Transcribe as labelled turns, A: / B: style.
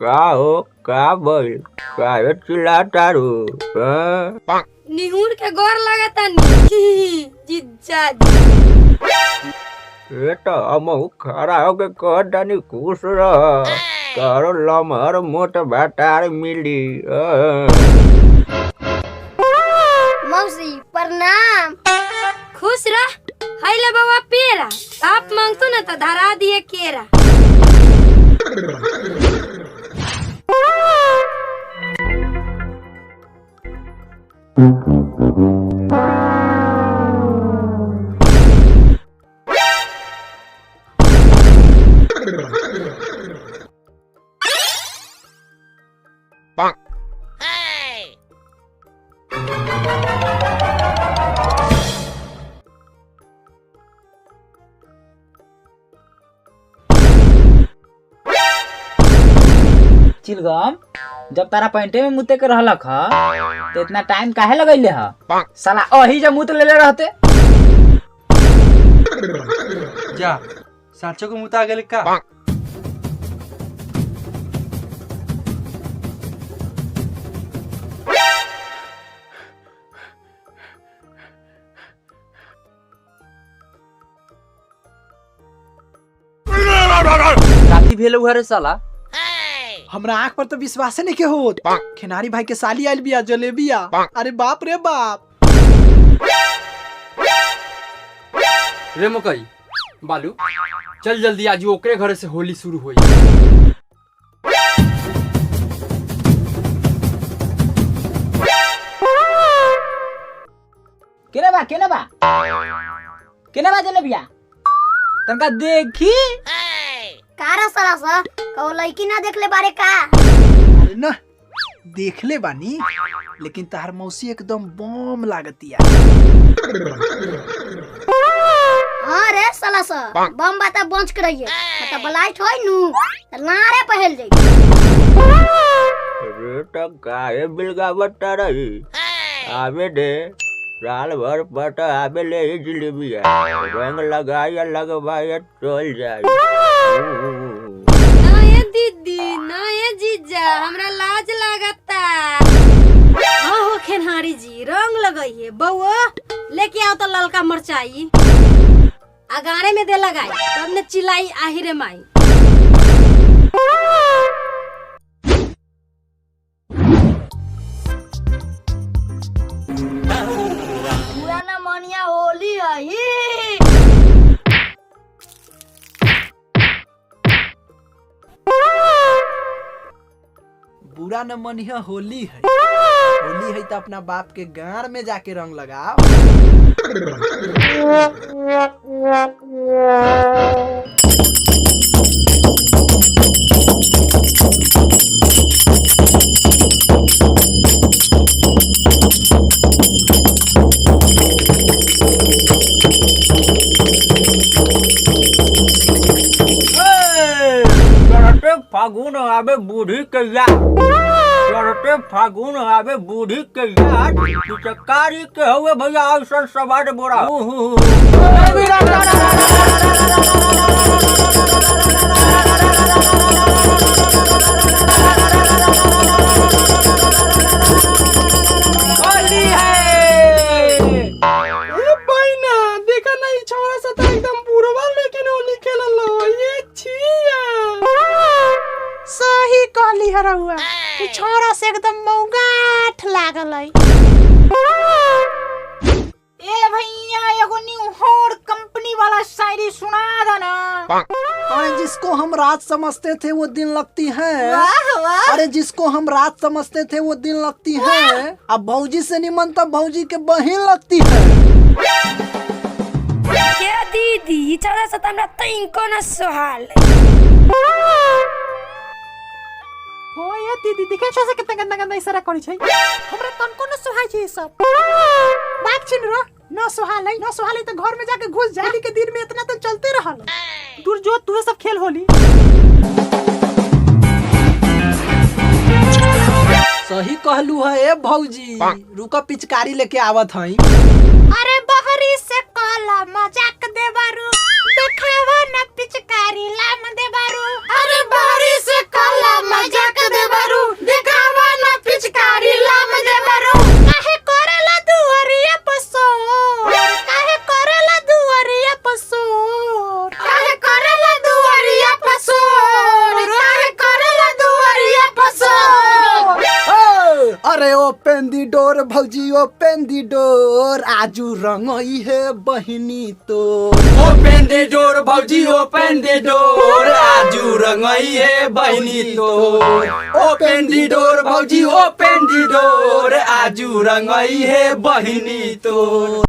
A: का हो का भइल काहे चिल्लातारू हाँ?
B: निहुर के गोर लगता नी जीजा जी।
A: ये तो हमहू खड़ा होके कहतानी खुश रह तारो लमहर मोट भाटार मिली हाँ।
C: मौसी प्रणाम।
B: खुश रह। हाय ले बाबा पेरा, आप मांगतो ना तो धरा दिए केरा।
D: चिलगम जब तारा पैंटे में मुते के रहलक ह तो इतना टाइम काहे लगैले ह? साला अही जब मुत लेले रहते।
E: जा साचो के मुता गेल का?
F: काथी भेल रे साला?
G: हमरा आँख पर तो विश्वासे नहीं के होत। खेनारी भाई के साली आइल बिया जलेबिया। अरे बाप रे बाप।
F: रे मकई बालू चल जल्दी, आज ओकरे घरे से होली शुरू होई।
D: केने बा केने बा केने बा जलेबिया, तनका देखी।
C: कारा साला सा कहो लड़की ना देखले बारे का?
G: अरे ना देखले बानी, लेकिन तार मौसी एकदम बम लागतिया।
C: हाँ रे साला सा बम बाता बंच के रहिए, मतलब बलाइट होई नु त लारे पहल जाई।
A: अरे तो काहे बिलगावत रही? आवे दे साल भर पट आवे ले ही जिलेबिया, रंग लगाया लगवाया चल जाई।
B: ना ये दीदी ना ये जीजा, हमरा लाज लागता। हाँ हो खेनहारी जी रंग लगाइए बउआ, लेके आओ तो ललका मरचाई अगारे में दे लगाई तब ने चिल्लाई आही रे माई।
C: पुराना मनिया होली है ही।
G: बुरा न मनिया होली है, होली है तो अपना बाप के गाड़ में जाके रंग लगाओ।
A: चढ़ते फागुन आवे बूढ़ी के याद, चढ़ते फागुन आवे बूढ़ी के याद, पिचकारी के हुए भैया अवसर सवार बोरा।
D: होली है।
G: ए बहिना देखा नहीं छोरा सा तो एकदम बुरवा लेकिन होली खेलल हो, ये छिया।
H: सही कहली हरहुआ, ई छोरा से एकदम मौगाठ लागल है।
D: ए भैया एगो न्यू होर कंपनी वाला शायरी सुना दना।
G: अरे जिसको हम रात समझते थे वो दिन लगती है।
H: वाह वाह।
G: अरे जिसको हम रात समझते थे वो दिन लगती है, अब भौजी से निमन तब भौजी के बहन लगती है।
B: के दीदी ई छौड़ा से त हमरा तनिको न सोहाल।
H: हो ये दीदी देखे छो से कितना गंदा गंदा इशारा करै छै, हमरा तनको न सोहाय छै ई सब। बात छिन रो न सोहालै न सोहालै त घर में जाके घुस जाली के दिन में इतना तो चलते रहल। दूर जो तू सब खेल होली।
G: सही कहलू है ए भौजी, रुका पिचकारी लेके आवत हई।
H: अरे बहरी से कहला मजाक देबारू, देखावा ना पिचकारी लाम दे बारू। अरे बारी से काला मजाक दे बारू, देखावा ना पिचकारी लाम दे बारू। काहे करेला दुआरिया पसोर, काहे करेला दुआरिया पसोर, काहे करेला दुआरिया पसोर, काहे करेला दुआरिया पसोर।
G: अरे ओपन दी डोर भौजी, ओपन दी डोर, आजू रंगई है बहिनी तो।
F: ओपन दी डोर भौजी, ओपन दी डोर, आजू रंगई है बहिनी तोर। ओपन दी डोर भौजी, ओपन दी डोर, आजू रंगई है बहिनी तोर।